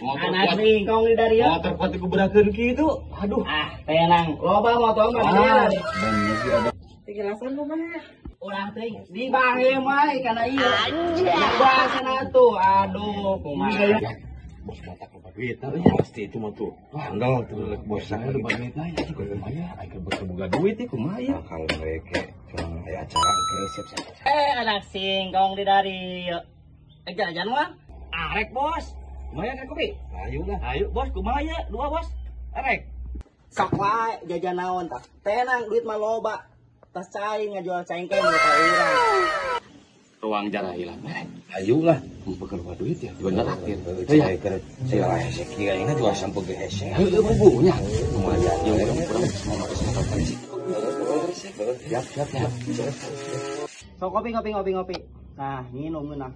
Motor Anak kuat. singkong di dari ya. Motor kuat dikubrakeun kitu. Aduh. Ah, tenang. Loba motor mah jalan. Bener sih ada. Tigelasan kumaha? Ulah teuing di bahe mah kana ieu. Anjir. Tuh, aduh, kumaha. Bos batak loba duit pasti itu mah tuh. Wah, andal tuh bos saya loba duit lah ya kumaha aing bos boga duit ya kumaha ya. Kalau mereka cuma aya acara oke siap siap. Eh, anak singkong di dari. Jajan mah. Arek, Bos. Kumaha kan kopi? Ayo lah. Ayo, Bos, kumaha ya? Dua, Bos. Arek. Sok wae jajan naon tah. Tenang duit mah loba. Tas cai ngajual cengkeh nu ka urang. Ruang jarah hilang. Ayo lah, mumpung loba duit ya, jual traktir. Iya, saya hese kieu ayeuna jual sampeu ge hese. Heueuh bubunya. Lumayan, ya urang kurang semua mah siap siap siap. Sok kopi ngopi ngopi ngopi. Nah, nginum ngeunah.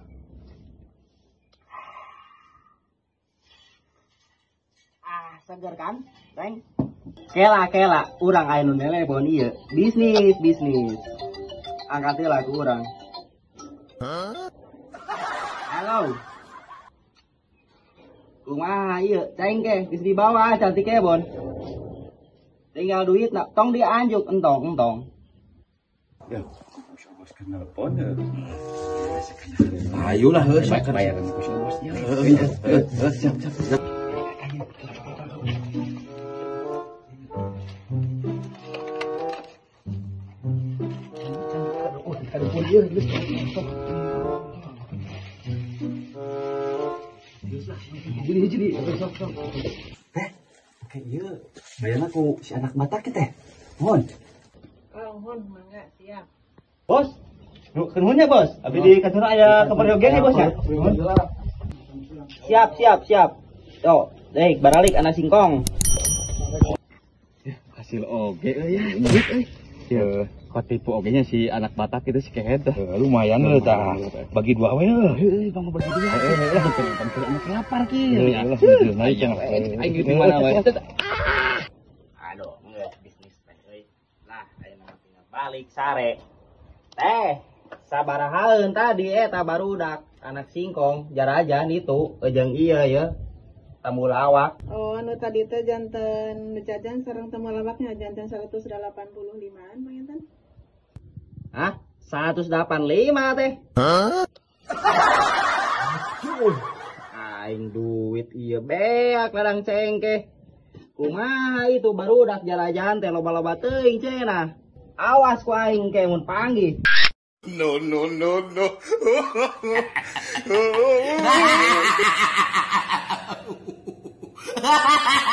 Ah, seger kan? Teng. Kela kela, urang aya nu nelepon ieu. Bisnis bisnis. Angkat heula ku urang. Halo. Kumaha ieu cengkeh geus dibawa cantik kebon. Tinggal duit nak tong dianjuk entong entong. Ya, bos keur nelpon heuh. Ayo lah heuh, sok bayaran ku si bosnya. Heuh, siap siap siap. Jadi jadi sok sok. Teh, oke ieu bayarna ku si anak Batak teh. Mohon. Oh, mohon mangga siap. Bos, nuhun ya bos. Abi di kantor aya kaperyogian ya bos ya. Siap siap siap. Tuh, baik baralik anak singkong. Hasil oge euy ya. Duit euy. Ya, katipu oge nya si anak Batak itu si kehed. Lumayan leuh tah. Bagi dua we heuh. Heuh, bang bagi dua. Heuh lah, anak lapar kieu. Naik yang aing di mana wae. Aduh, geus bisnis teh euy. Lah, ayeuna tinggal balik sare. Teh, sabarahaeun tadi eta barudak anak singkong jarajan itu jeung ieu ya. Temulawak. Oh, anu tadi teh janten jajan sareng temulawaknya janten 185-an panginten. Hah? 185 teh. Hah? Aduh, aing duit ieu beak ladang cengkeh. Kumaha itu barudak jarajan teh loba-loba teuing cenah. Awas ku aing ke mun panggih. No no no no. Ha ha ha.